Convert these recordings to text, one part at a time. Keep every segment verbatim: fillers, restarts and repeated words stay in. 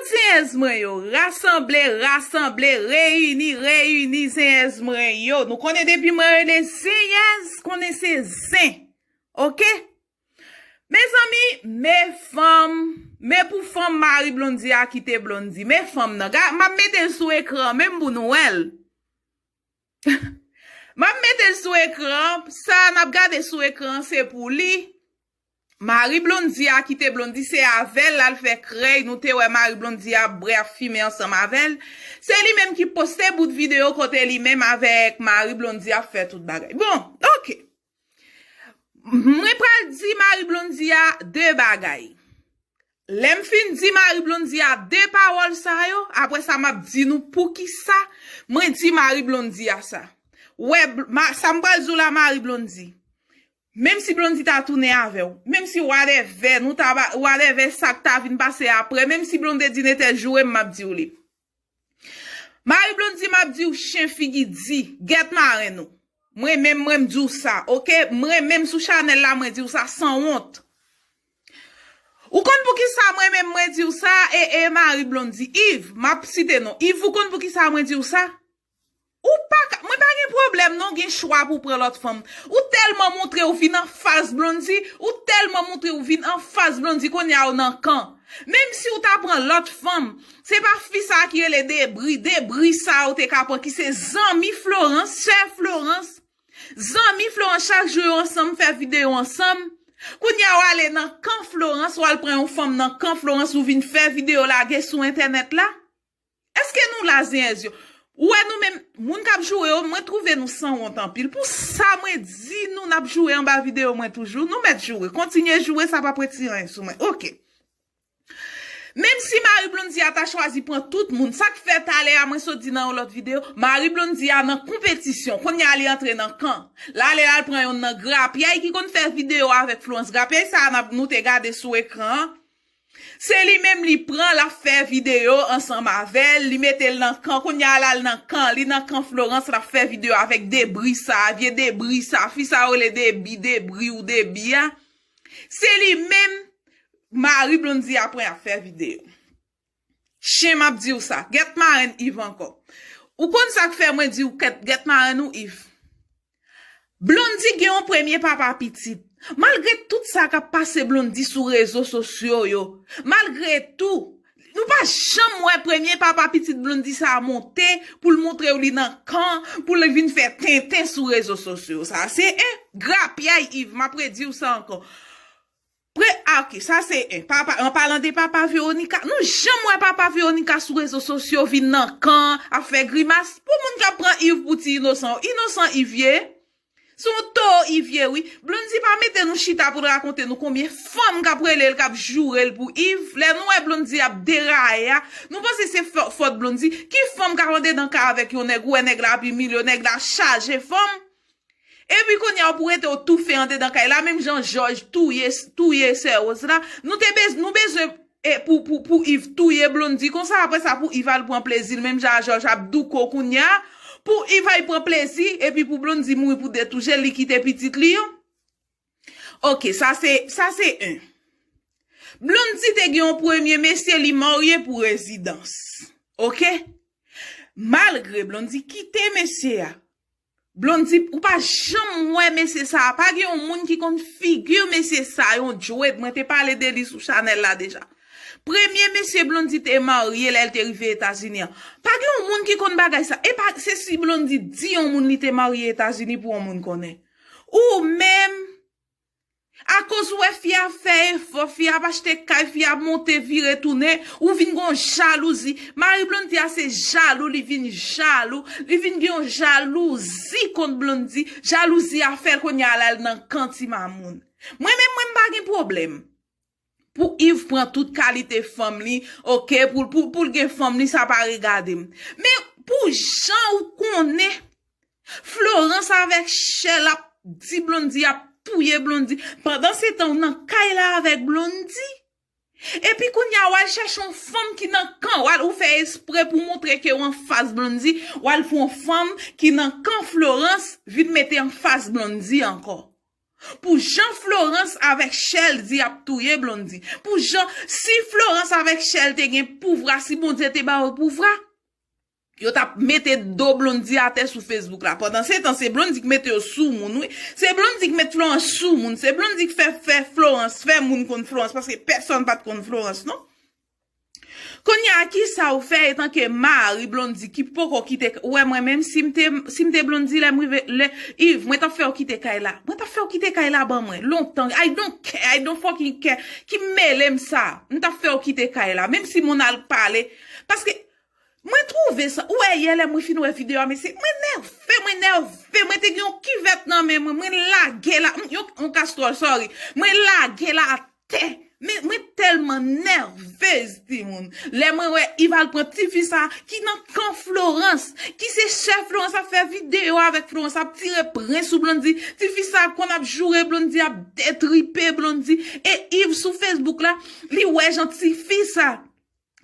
Zenyèz mwen yo, rasanble, rasanble, reyini, reyini, zenyèz mwen yo. Nou konnen depi mwen rele zenyèz, konnen se zen. Oke? Mezanmi, men fanm, men pou fanm mari Blondy a kite Blondy. Men fanm nan. M ap mete l sou ekran, menm pou nou wè l. M ap mete l sou ekran. Sa n ap gade sou ekran, se pou li. Mari Blondy a kite Blondy, se avè l l al fè krèy. Nou te wè mari Blondy a bwè, ap fimen ansanm avè l. Se li menm ki poste bout videyo kote li menm avèk mari Blondy ap fè tout bagay. Bon, oke. Mwen pral di mari Blondy a de bagay. Lè m fin di mari Blondy a de pawòl sa yo, apre sa m ap di nou poukisa mwen di mari Blondy a sa. Wè, sa m pral di w la, mari Blondy. Menm si Blondy ta tounen avè w, menm si whatever, nou ta whatever sa k ta vin pase apre, menm si Blondedy te joure m, m ap di w li. Mari Blondy, m ap di w chen figi di, gèt marenn ou. Mwen menm, mwen m di w sa, oke? Mwen menm sou chanèl la, mwen di w sa sanwont. Ou konn poukisa mwen menm mwen di w sa, e, e mari Blondy, Yves, m ap site non. Yves, ou konn poukisa mwen di w sa? Ou pa ka, mwen pa gen pwoblèm non, gen chwa pou pran lòt fanm. Ou tèlman montre w vin anfas Blondy, ou tèlman montre w vin anfas Blondy, kounye a w nan kan. Menm si w ta pran lòt fanm, se pa fi sa ki rele Debri, Debri sa ou te ka pran, ki se zanmi Florence, sè Florence. Zanmi Florence, chak jou yo ansanm, fè videyo ansanm. Kounye a w ale nan kan Florence, w al pran yon fanm nan kan Florence, ou vin fè videyo lage sou entènèt la. Èske nou la, zenyèz yo? Ou wè nou menm, moun k ap joure yo, mwen twouve nou sanwont anpil. Pou sa mwen di nou n ap joure anba videyo mwen toujou, nou mèt joure. Kontinye joure, sa p ap retire anyen sou mwen. Oke. Menm si mari Blondy a ta chwazi pran tout moun, sa k fè talè a mwen sot di nan yon lòt videyo, mari Blondy a nan konpetisyon, kounye a li antre nan kan. L ale l al pran yonn nan grapyay ki konn fè videyo avèk Florence. Grapyay sa a n ap, nou te gade sou ekran an. Se li menm li pran, l ap fè videyo ansanm avè l, li mete l nan kan, kounye a l al nan kan, li nan kan Florence, l ap fè videyo avèk Debri sa, vye Debri sa, fi sa yo rele Debi, Debri ou Debi a. Se li menm, mari Blondy a pran, ap fè videyo. Chen, m ap di w sa, gèt marenn Yves ankò. Ou konn sa k fè mwen di w gèt, gèt marenn ou Yves? Blondy gen yon premye papa pitit. Malgre tout sa k ap pase Blondy sou rezo sosyo yo, malgre tou, nou pa janm wè premye papa pitit Blondy sa a monte pou l montre w li nan kan, pou l vin fè tenten sou rezo sosyo. Sa a se en grapyay Yves, m ap redi w sa ankò. Pre, a, oke, sa se en. Papa, an palan de papa Veronica, nou janm wè papa Veronica sou rezo sosyo vin nan kan, ap fè grimas. Pou moun k ap pran Yves pou ti inosan, inosan Yves ye. Se yon towo Yves ye, wi. Blondy pa mete nou chita pou l rakonte nou konbyen fanm k ap rele l, k ap joure l pou Yves. Lè nou wè Blondy ap deraye a, nou panse se fò-, fòt Blondy. Ki fanm k ap andedan kay avèk yon nèg, ou wè nèg la ap imilye w, nèg la chaje fanm. Epi kounye a, ou pou rete w toufe andedan kay la, menm jan Jòj touye, touye sè Rose la. Nou te bez-, nou bezwen, e, pou, pou, pou Yves touye Blondy konsa, apre sa pou Yves al pran plezi l, menm jan a Jòj ap douko kounye a. Pou Yves al pran plezi, epi pou Blondy mouri pou detouje, li kite pitit li yo. Oke, sa se, sa se en. Blondy te gen yon premye mesye, li marye pou rezidans. Oke? Malgre Blondy kite mesye a, Blondy, ou pa janm wè mesye sa a. Pa gen yon moun ki konn figi mesye sa a, yon djwed. Mwen te pale de li sou chanèl la deja. Premye mesye Blondy te marye lè l te rive Etazini an. Pa gen yon moun ki konn bagay sa. E pa, se si Blondy di yon moun li te marye Etazini pou yon moun konnen. Ou menm, akoz ou wè fi a ap fè efò, fi a ap achte kay, fi a ap monte, vire, tounen, ou vin gen yon jalouzi. Mari Blondy a se jalou, li vin jalou, li vin gen yon jalouzi kont Blondy. Jalouzi a fè l kounye a la l nan kan ti mamoun. Mwen menm, mwen m pa gen pwoblèm pou Yves pran tout kalite fanm li, oke, pou, pou, pou l gen fanm li, sa pa regade m. Men pou jan ou konnen Florence avèk Shell ap di Blondy ap touye Blondy. Pandan se tan ou nan kay la avèk Blondy. Epi kounye a w al chèche yon fanm ki nan kan, w al ou fè espre pou montre ke w anfas Blondy, w al pran yon fanm ki nan kan Florence vin mete anfas Blondy ankò. Pou jan Florence avèk Shell di ap touye Blondy. Pou jan, si Florence avèk Shell te gen pouvwa, si Bondye te ba yo pouvwa, yo t ap mete do Blondy atè sou Facebook la. Pandan se tan, se Blondy ki mete yo sou moun, wi. Se Blondy ki met Florence sou moun. Se Blondy ki fè, fè Florence, fè moun konn Florence, paske pèsonn pa t konn Florence, non. Kounye a, kisa ou fè etanke mari Blondy ki poko kite, ou wè mwen menm, si m te, si m te Blondy, lè m rive, lè, Yves, mwen t ap fè w kite kay la. Mwen t ap fè w kite kay la ban mwen, lontan. I don't care, I don't fucking care. Ki mele m sa? M t ap fè w kite kay la, menm si moun al pale. Paske, mwen twouve sa, ou wè yè lè mwen fin wè videyo a, mesye, mwen nève, mwen nève, mwen te gen yon kivèt nan men mwen, mwen lage la, m, yon, yon kastwòl, sorry. Mwen lage la atè. Men, mwen tèlman nèvez, timoun. Lè mwen wè Yves al pran tifi sa, ki nan kan Florence, ki se chèf Florence ap fè videyo avèk Florence, ap tire pren sou Blondy. Tifi sa konn ap joure Blondy, ap detripe Blondy. E Yves sou Facebook la, li wè jan tifi sa,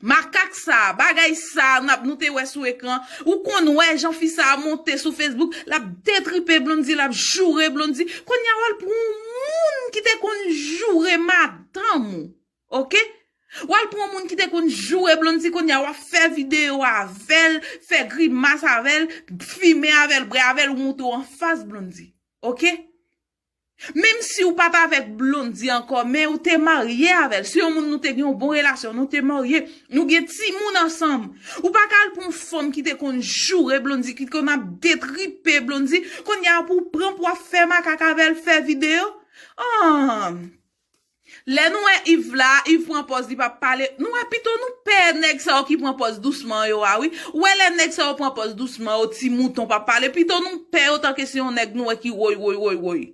makak sa, bagay sa, n ap, nou te wè sou ekran. Ou konn wè jan fi sa a monte sou Facebook, l ap detripe Blondy, l ap joure Blondy. Kounye a, w al pran yon moun ki te konn joure madanm ou, oke? W al pran yon moun ki te konn joure Blondy, kounye a, w ap fè videyo avè l, fè grimas avè l, fimen avè l, bwè avè l, ou montre w anfas Blondy, oke? Menm si ou pa t avèk Blondy ankò, men ou te marye avè l. Se yon moun nou te gen yon bon relasyon, nou te marye, nou gen timoun ansanm. Ou pa ka al pou yon fanm ki te konn joure Blondy, ki konn ap detripe Blondy. Kounye a pou w pran pou w ap fè makak avè l, fè videyo. Ah! Lè nou wè Yves la, Yves pran pòz li p ap pale. Nou wè pito nou pè nèg sa yo ki pran pòz dousman yo a, wi. Ou wè lè nèg sa yo pran pòz dousman yo, ti mouton p ap pale, pito nou pè yo tanke se yon nèg nou wè ki woy, woy, woy, woy.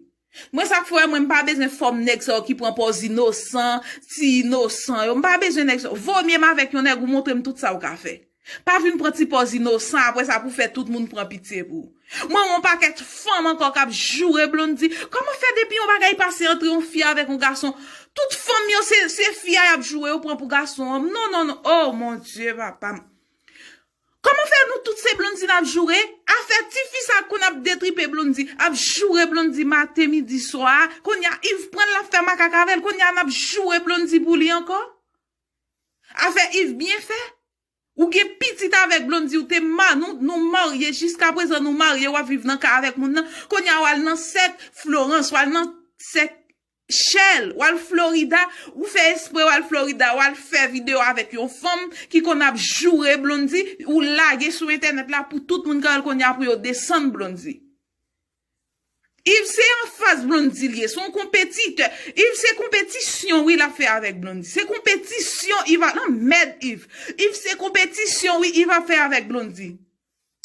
Mwen, sa k fè mwen, m pa bezwen fòm nèg sa yo ki pran pòz inosan, ti inosan yo. M pa bezwen nèg sa yo. Vomye m avèk yon nèg ou montre m tout sa w ka fè. Pa vin pran ti pòz inosan, apre sa pou fè tout moun pran pitye pou ou. Mwen, yon pakèt fanm ankò k ap joure Blondy. Kòman fè depi yon bagay pase antre yon fi avèk yon gason, tout fanm yo, se, se fi a y ap joure, yo pran pou gason an? Non, non, non. Oh, mon Dieu, papa m. Kòman fè nou tout se Blondy n ap joure? Afè tifi sa konn ap detripe Blondy, ap joure Blondy maten, midi, swa. Kounye a, Yves pran l, l ap fè makak avè l. Kounye a, n ap joure Blondy pou li ankò. Afè Yves byen fè. Ou gen pitit avèk Blondy, ou te ma-, nou, nou marye, jiskaprezan nou marye, w ap viv nan kay avèk moun nan. Kounye a, w al nan sèk Florence, w al nan sèk Shell, w al Florida, ou fè espre w al Florida, w al fè videyo avèk yon fanm ki konn ap joure Blondy, ou lage sou entènèt la pou tout moun ka wè l kounye a pou yo desann Blondy. Yves se anfas Blondy li ye, se yon konpetitè. Yves se konpetisyon wi l ap fè avèk Blondy. Se konpetisyon Yves ap, lanmèd Yves. Yves se konpetisyon wi Yves ap fè avèk Blondy.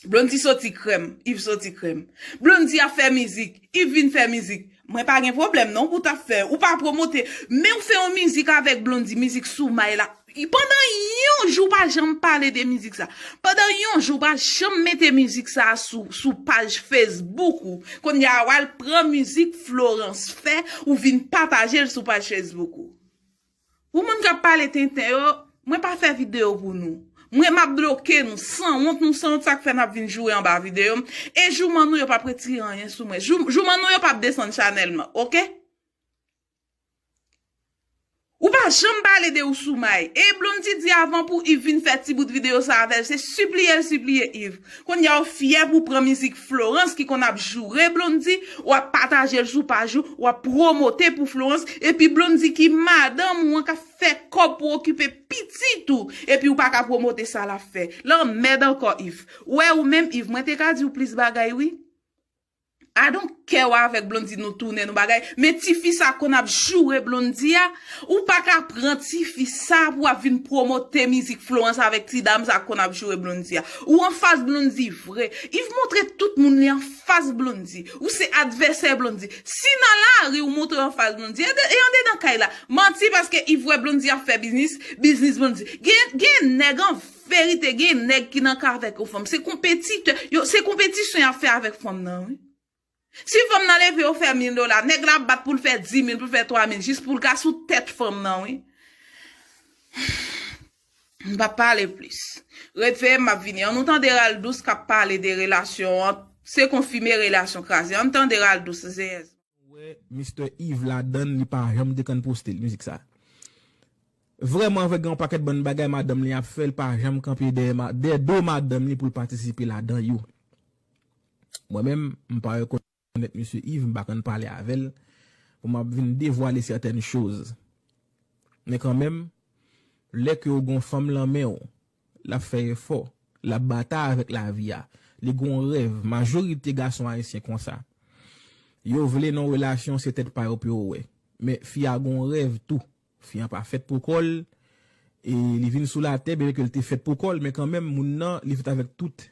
Blondy soti krèm, Yves soti krèm. Blondy ap fè mizik, Yves vin fè mizik. Mwen pa gen pwoblèm non pou w t ap fè. Ou pa pwomote, men w fè yon mizik avèk Blondy, mizik sou may la. Pandan yon jou w pa janm pale de mizik sa. Pandan yon jou w pa janm mete mizik sa sou, sou paj Facebook ou. Kounye a w al pran mizik Florence fè, ou vin pataje l sou paj Facebook ou. Pou moun k ap pale tenten yo, mwen pa fè videyo pou nou. Mwen m ap bloke nou, sanwont nou, sanwont sa k fè n ap vin joure anba videyo m. E jouman nou yo p ap retire anyen sou mwen. Jou-, jouman nou yo p ap desann chanèl mwen, oke? Ou pa janm pale de ou sou may. E Blondy di avan pou Yves vin fè ti bout videyo sa avè l, se sipliye l sipliye Yves. Kounye a w fyè pou pran mizik Florence ki konn ap joure Blondy, w ap pataje l sou paj ou, w ap pwomote pou Florence, epi Blondy ki madanm ou an k ap fè kòb pou okipe pitit ou, epi ou pa ka pwomote sa l ap fè. Lanmèd ankò Yves. Ou wè ou menm Yves, mwen te ka di w plis bagay wi. I don't care w avèk Blondy nou tounen nou bagay. Men tifi sa konn ap joure Blondy a, ou pa ka pran tifi sa pou ap vin pwomote mizik Florence avèk ti dam sa konn ap joure Blondy a. Ou anfas Blondy vre. Yves montre tout moun li anfas Blondy. Ou se advèsè Blondy. Si nan lari ou montre anfas Blondy, e de-, e andedan kay la. Manti paske Yves wè Blondy ap fè biznis, biznis Blondy. Gen, gen nèg an verite, gen nèg ki nan kay avèk yon fanm. Se konpetitè. Yo, se konpetisyon y ap fè avèk fanm nan, wi. Si fanm nan leve ofè mil dola, nèg la ap bat pou l fè di mil, pou l fè twa mil, jis pou l ka sou tèt fanm nan, wi. M p ap pale plis. Ret veye m, m ap vini. Ann nou tande Raldous k ap pale de relasyon an. Se konfime relasyon kraze. Ann tande Raldous, zeyèz. Mister Yves ladann, li pa janm te konn poste l, mizik sa. Vrèman, avèk gen yon pakèt bann bagay madanm li ap fè, l pa janm kanpe dèyè ma-, dèyè do madanm li pou l patisipe ladan yo. Mwen menm, m pa rekonèt mesye Yves, m pa konn pale avè l, pou m ap vin devwale sètèn choz. Men kanmenm, lè ke w gon fanm lan men w, l ap fè efò, l ap batay avèk lavi a. Li gon rèv, majorite gason ayisyen konsa. Yo vle nan relasyon, se tèt pa yo pou yo wè. Men fi a gon rèv tou. Fi an pa fèt pou kò l, e li vin sou latè, byen ke l te fèt pou kò l, men kanmenm, moun nan, li fèt avèk tout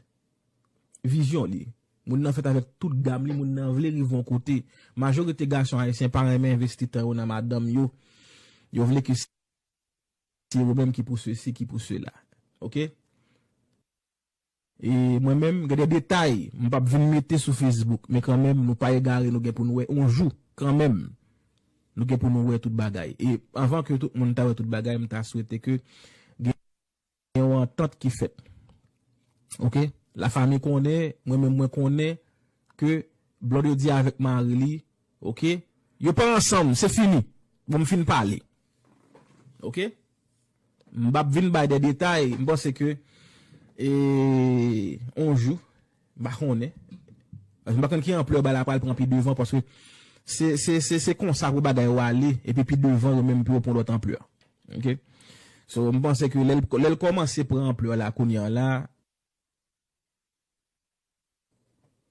vizyon li. Moun nan fèt avèk tout gam li, moun nan vle rive yon kote. Majorite gason ayisyen pa renmen envesti tan yo nan madanm yo. Yo vle ke se yo menm ki pou sesi, ki pou sela. Oke? E mwen menm, gen de detay, m p ap vin mete sou Facebook, men kanmenm, nou pa egare, nou gen pou n wè yon jou, kanmenm, nou gen pou nou wè tout bagay. E anvan ke tout moun ta wè tout bagay, m ta swete ke gen yon antant ki fèt. Oke? Lafanmi konnen, mwen menm mwen konnen ke Blondedy avèk mari li, oke? Yo pa ansanm, se fini. Bon, m fin pale. Oke? M p ap vin bay de detay, m panse ke, e, yon jou, m pa konnen. Paske m pa konn ki anplè bagay la pral pran pi devan, paske se, se, se, se konsa pou bagay yo ale, epi pi devan, yo menm pou yo pran lòt anplè. Oke? So, m panse ke lè l, lè l kòmanse pran anplè la, kounye a la,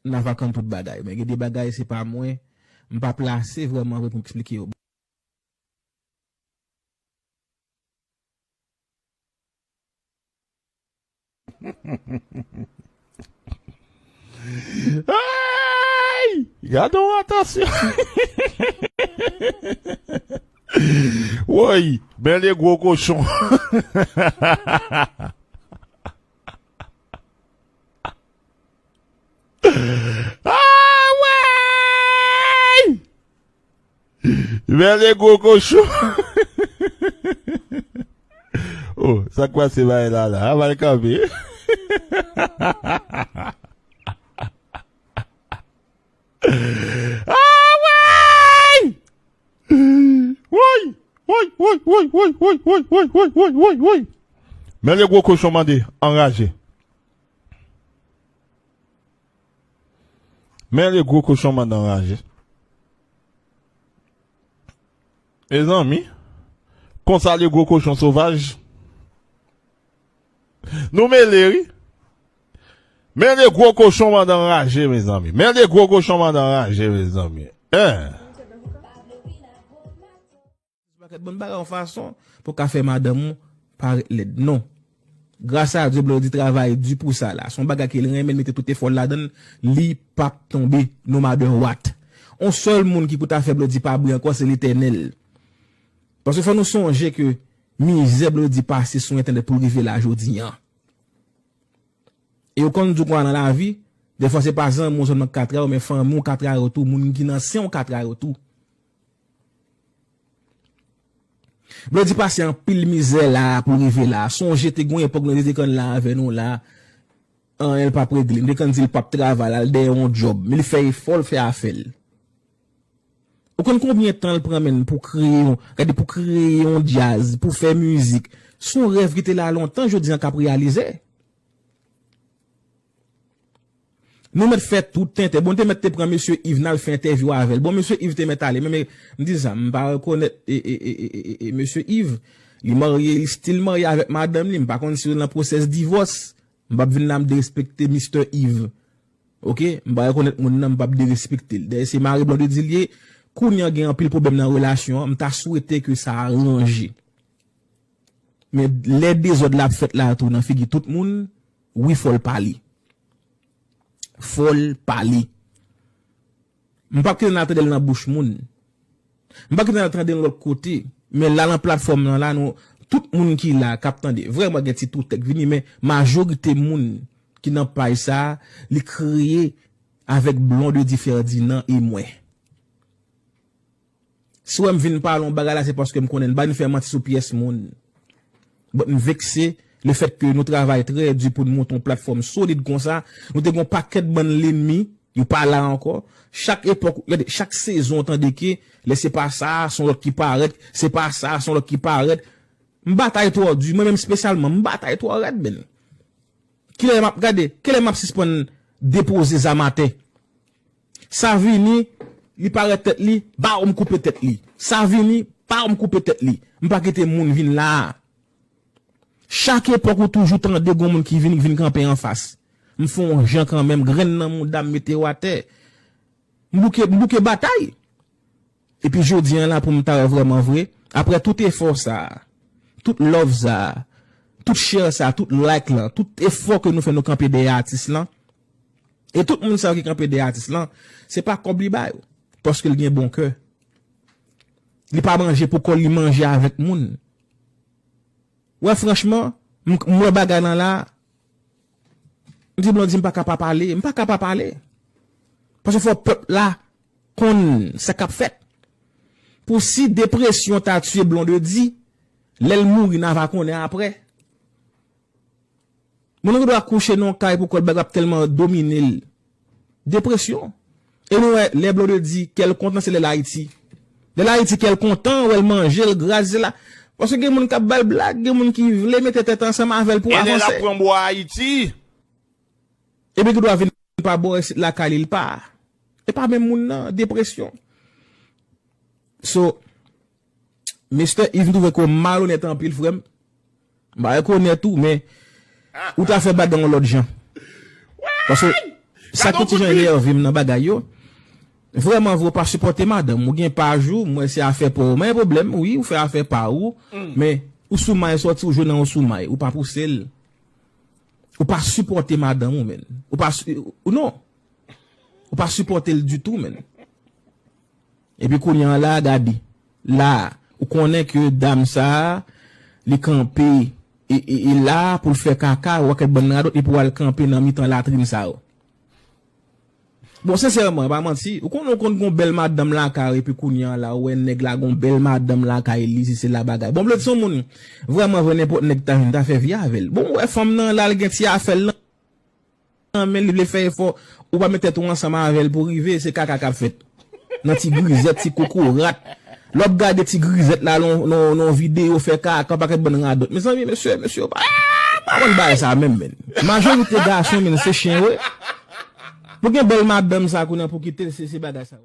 n a va konn tout bagay. Men gen de bagay, se pa mwen, m pa plase vrèman pou m eksplike yo. Ay! Gade yon atansyon! Woy! Men le gwo kochon! Ah, woy! Men le gwo kochon. Oh, sa k pase bay la la? A, mal kanpe. Ah, woy! Woy! Woy, woy, woy, woy. Men le gwo kochon mande anraje. Men le gwo kochon mande anraje. Mezanmi, konsa le gwo kochon sovaj. Nou mele, wi. Men le gwo kochon mande anraje, mezanmi. Men le gwo kochon mande anraje, mezanmi. Hein. Pakèt bann bagay yon fason pou ka fè madanm ou parèt lèd. Non. Gras a Dye, Blondedy travay di pou sa la. Se yon bagay ke l renmen, l mete tout efò l ladan l, li p ap tonbe, no matter what. On sèl moun ki pou ta fè Blondedy pa briyan ankò, se Letènèl. Paske fò nou sonje ke mizè Blondedy pase sou entènèt pou l rive la jodi an. E yo konn di w konsa nan lavi, dèfwa se pa zanmi w sèlman k ka trayi w, men fanmi w ka trayi w tou, moun ki nan sen w ka trayi w tou. Blondedy pase anpil mizè la pou l rive la. Sonje te gon epòk Blondedy te konn la avè nou la, anyen l p ap regle. M te konn di l p ap travay, l al dèyè yon djòb. Men li fè efò, l fè afè l. Ou konn konbyen tan l pran menm pou kreye yon, gade, pou kreye yon djaz, pou fè mizik? Se yon rèv ki te la lontan, jodi an k ap reyalize. Nou mèt fè tout tenten. Bon, te mèt te pran mesye Yves, n al fè entèvyou avè l. Bon, mesye Yves te mèt ale. Men, men, m di sa, m pa rekonèt, e, e, mesye Yves. Li marye, li still marye avèk madanm li. M pa konn si yo nan pwosès divòs. M p ap vin la m derespekte Mister Yves. Oke? M pa rekonèt moun nan, m p ap derespekte l. Dayè se mari Blondedy l ye. Kounye a gen anpil pwoblèm nan relasyon an. M ta swete ke sa ranje. Men lè dezòd la ap fèt la tou nan figi tout moun, wi, fò l pale. Fò l pale. M p ap kite n al tande l nan bouch moun. M p ap kite n al tande l lòt kote. Men la nan platfòm nan la, nou, tout moun ki la, k ap tande, vrèman gen ti toutè k vini, men majorite moun ki nan paj sa a, li kreye avèk Blondedy Ferdinand e mwen. Si w wè m vin pale yon bagay la, se paske m konnen n pa vin fè manti sou pyès moun. But m vekse lefètke nou travay trè di pou n monte yon platfòm solid konsa. Nou te gen yon pakèt bann lènmi, Yo pa la ankò. Chak epòk, gade, chak sezon, w tande ke lè se pa sa, se yon lòt ki parèt, se pa sa, se yon lòt ki parèt. M batay twò di, mwen menm espesyalman, m batay twò rèd, men. Kilè m ap gade, kilè m ap sispann depoze zam atè? Sa vini, li parèt tèt li, baw, m koupe tèt li. Sa vini, baw, m koupe tèt li. M pa kite moun vin la a. Chak epòk ou toujou tande gon moun ki vin, ki vin kanpe anfas. M fè yon jan kanmenm, grenn nan mouda m mete w atè. M bouke, m bouke batay. Epi jodi an la pou m ta wè vrèman vre, aprè tout efò sa a, tout love sa a, tout share sa a, tout like lan, tout efò ke nou fè nou kanpe dèyè atis lan, e tout moun sa yo ki kanpe dèyè atis lan, se pa kòb li ba yo, paske l gen bon kè. Li pa manje pou kò l, li manje avèk moun. Wè, franchman, m, m wè bagay lan la, m di Blondy m pa ka pa pale, m pa ka pa pale. Paske fò pèp la konn sa k ap fèt. Pou si depresyon ta tiye Blondy, lè l mouri, n a va konnen aprè. Moun nan gen dwa kouche nan yon kay pou kò l, bagay ap tèlman domine l. Depresyon. E nou wè, lè Blondy kè l kontan, se lè l Ayiti. Lè l Ayiti kè l kontan, wè l manje, l gras, se la. Paske gen moun k ap ba l blag, gen moun ki vle mete tèt ansanm avè l pou avanse. E lè l ap pran bò Ayiti. Epi ki dwa vin pa bò isit lakay li, l pa. E pa menm moun nan, depresyon. So, Mister Yves, m twouve ke w malonèt anpil, frè m. M pa rekonèt ou, men ou ta fè bagay yon lòt jan. Paske sa ki ti jan enève m nan bagay yo. Vrèman vre, ou pa sipòte madanm. Ou gen paj ou, m wè se afè pa w. Men pwoblèm, wi, ou fè afè pa ou. Men ou sou may sòti, ou jwe nan yon sou may. Ou pa pouse l. Ou pa sipòte madanm ou, men. Ou pa, ou non. Ou pa sipòte l ditou, men. Epi kounye an la, gade. La, ou konnen ke dam sa a, li kanpe, e, e, e la, pou l fè kaka, ou ak bann radòt, epi w al kanpe nan mitan latrin sa yo. Bon, sensèman, pa manti, ou konnen ou konn gon bèl madanm lakay, epi kounye an la, ou wè nèg la gon bèl madanm lakay li, si se la bagay. Bon, m vle di se yon moun, vrèman vre, nenpòt nèg ta vin ta fè vi avè l. Bon, ou wè fanm nan, la, l gen ti afè l nan men l, li vle fè efò, ou pa met tèt ou ansanm avè l pou rive, se kaka k ap fèt. Nan ti grizèt, ti kokorat. Lè w ap gade ti grizèt la, nan, nan, nan videyo, fè kaka, pakèt bann radòt. Mezanmi, mesye, mesye, yo pa, pa konn bagay sa menm, men. Majorite gason, men, se chen, wi. Pou gen bèl madanm sa, kounye a pou kite l, se, se bagay sa.